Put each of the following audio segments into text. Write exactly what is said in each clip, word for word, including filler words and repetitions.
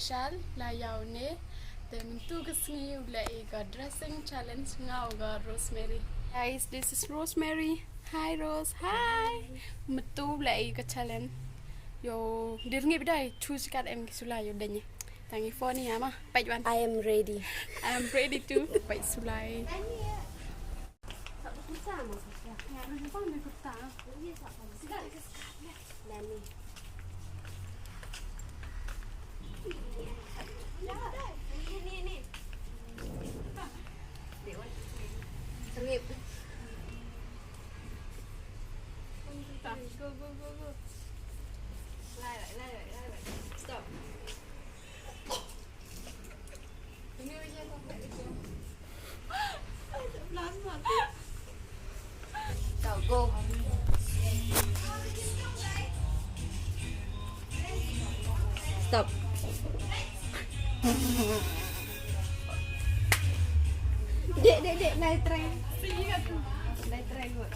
Chal la ïaw ne. Te mynta ka sngi u leh ïa ka dressing challenge nga u ka Rosemary. Guys, this is Rosemary. Hi Rose. Hi. Mynta u leh ïa ka challenge. Yo, dir ngi bidai chu sikat em ki sulai yo denye. Tangi phone ni ama. Pait wan. I am ready. I am ready too. Pait sulai. Stop. Stop. Dek, dek, dek, lai try. Lai try kot.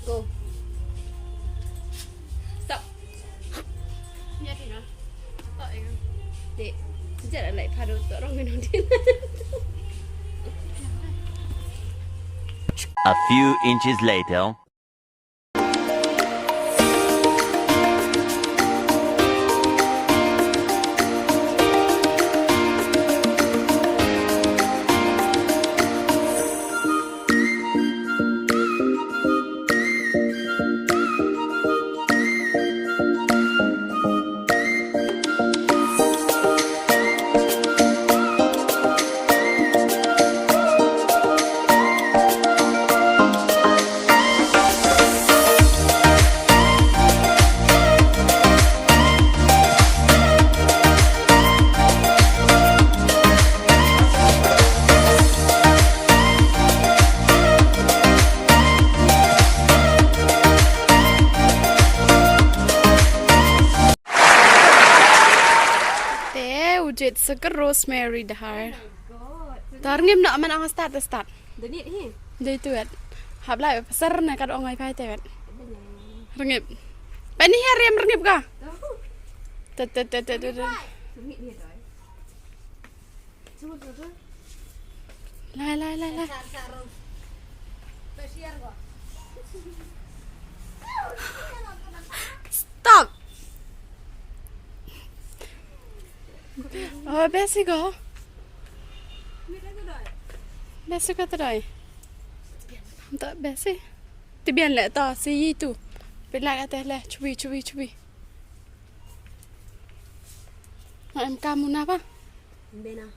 Go. Stop. Dek. Sejak dah naik paru tu orang minum dia. A few inches later. Te u jied sa ka Rosemary Dahar. Tar ngim noh man ong start, start. Dei tu wet. Hap lai pasar na ka ong ai pai te wet. Rngip. Pani ha riam rngip ka. Te, te, te, te, te. Lai, lai, lai, lai. Stop. Oh, besi ko. Besi ko tadai. Tak besi. Tibian le ta si itu. Pilak ate le, chubi, chubi, chubi. Ma em kamu na ba? Bena.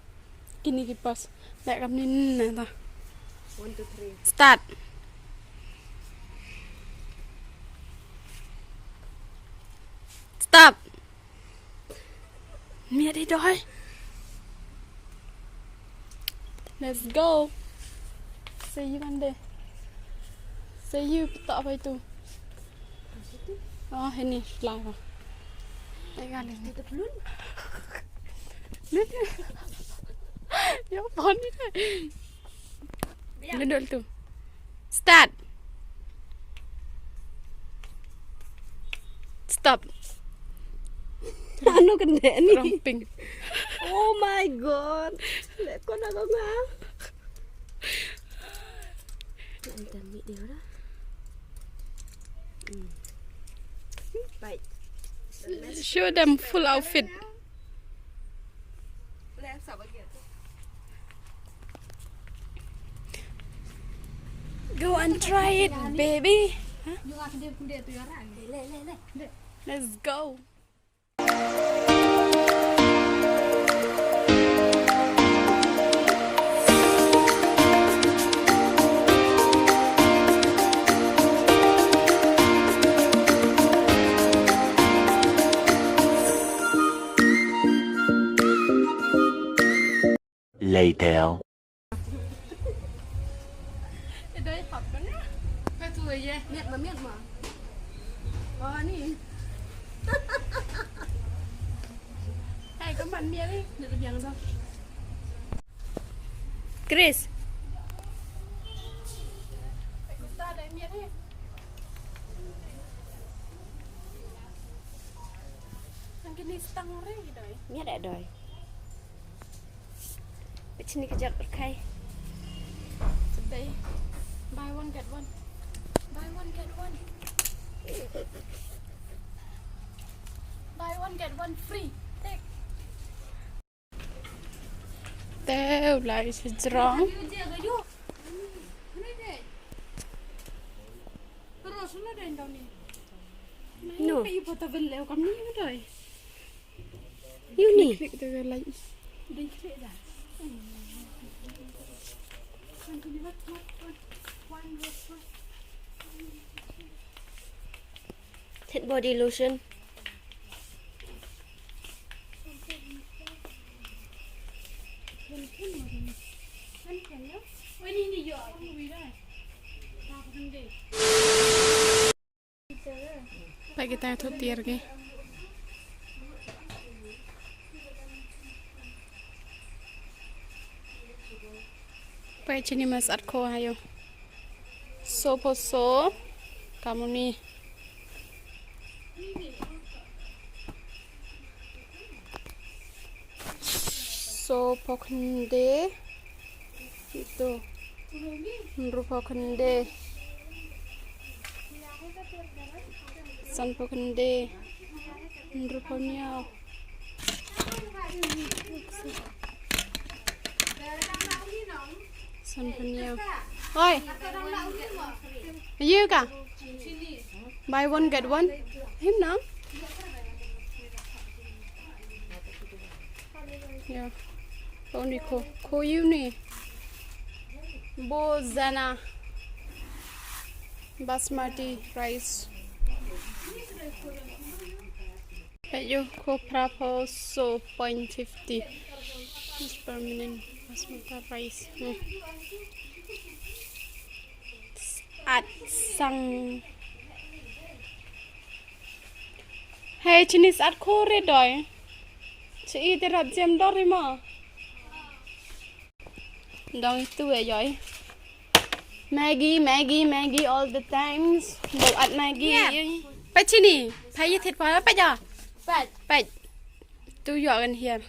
Kini ki pos. Leh kam ni na ta. One, two, three. Start. Stop. Miat dei doi. Let's go. See you Monday. See you peta apa itu? Oh, ini fly. Tengah ini. Duduk. Ya, phone ni. Duduk tu. Start. Stop. Ano kan ni? Romping. Oh my God. Lekon ako nga. Ang dami di ora. Hmm. Bye. Show them full outfit. Go and try it, baby. Huh? Let's go. Later. Miat ma, miat ma. Oh, ni. Hai, ka man miat ni. Ni ka biang tu. Chris. Kini stang re doi. Nia da doi. Peit shini ka jot rkai. Dei. Buy one get one. Buy one get one. Buy one get one free. Take. Te u lai sha jrong. No. Uni. Tit body lotion. Peit kita thoh tiar ki. Peit shini mas at ko hayo. So po so kamuni. So pokhnde. Itu. Hynru pokhnde. San pokhnde. Hynru pokhnde. San pynïaw. Oi. Ayu ka? Buy one get one. Him nang. Ya. Ko ni ko. Ko uni. Bozana. Basmati rice. Ayo, ko phra phew saw point fifty. This permanent basmati rice. Hmm. At sang. Hey, shini at ko re doi. Chi i te rap jem dor ri ma. Dong itu eh, yoi. Maggi, Maggi, Maggi all the times. Bau at Maggi. Yeah. Peit shini. Peit ïa thit pa, peit ïa. Peit. Peit. Tu ïa kan hiar.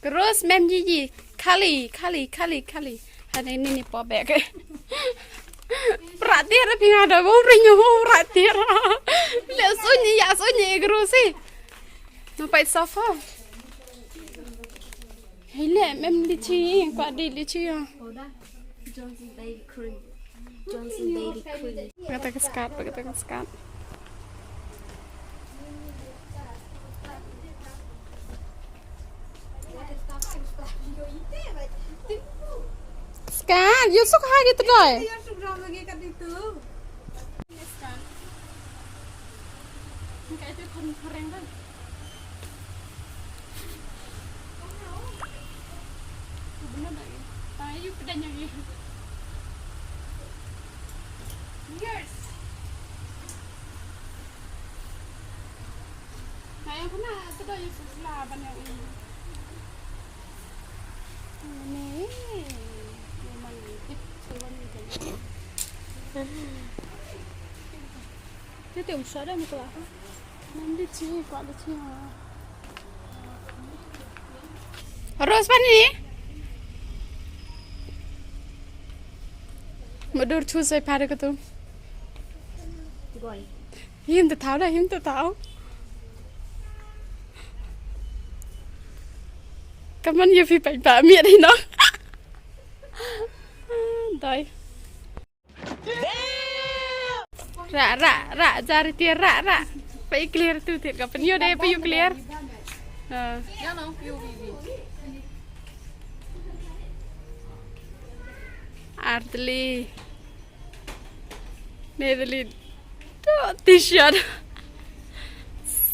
Terus mem ji ji. Kali, kali, kali, kali. Hane ni ni po bek. Prak tiar pi nga da bau ri nyu prak tiar. Le sunyi ya sunyi terus sih. No peit sofa. Hei le, mem litchi, kwah dei litchi ïa. Johnson Baby Cream. Johnson Baby Cream. Kata ka skat, kata ka skat. Skat, ïa suk ha ki tdoi. Te te um sa da ni kala. Nan di chi, kwa di chi. Rose pani. Madur chu sai pare ko tu. Him ta thau da, him ta thau. Kaman ïa phi peit ba miet hi no. Dai. Ra ra ra jari tiar ra ra. Peit clear tu tiar ka pynïoh de peit clear. Ha. Artli. Madeline. Tu t-shirt.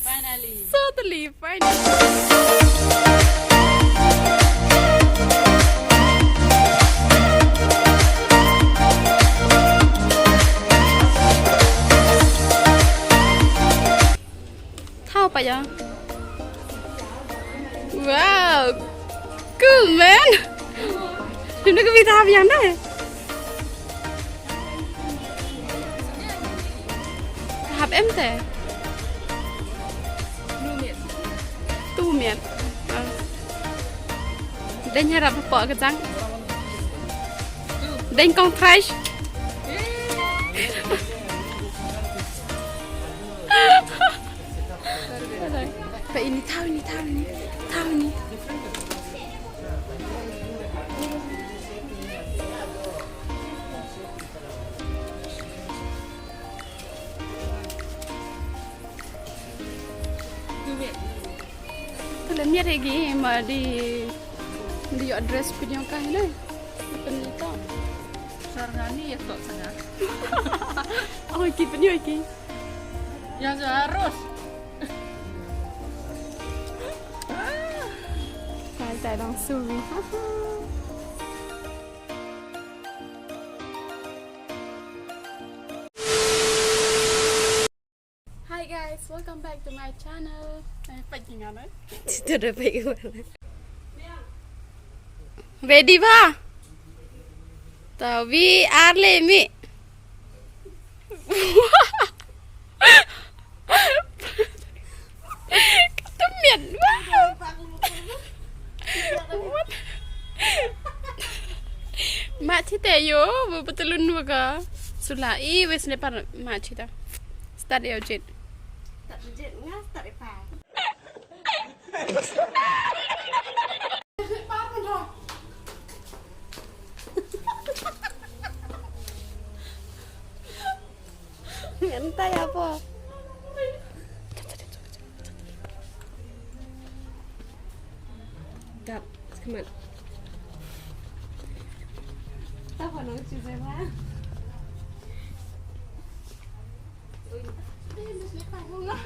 Finally. Totally, finally. Thau pa ya. Wow. Cool, man. Him da ka bi thap yang dai. Hap em te. Deng harap pok ke jang. Deng kong price. Pa ini tahu ini tahu ini tahu ini. Tele miat egi ma di di address pin ïong ka hina. Pin ito. Sar ngani ya tok sanga. Oh, ki pin ïong ki. Ya harus. Kai tai dong suri. Hi guys, welcome back to my channel. Eh, pa jingan eh. Kita dah baik mana? Ready ba? Tawi arle mi. Kata miat ba. Ma thite yo, ba betelun ba ka. Sula i wes ne par ma thita. Start yo jit. Tak jit nga start pa. Ngentai apa? Gap, sekemat. Tahu nang cuci apa? Ui, dia mesti tahu lah.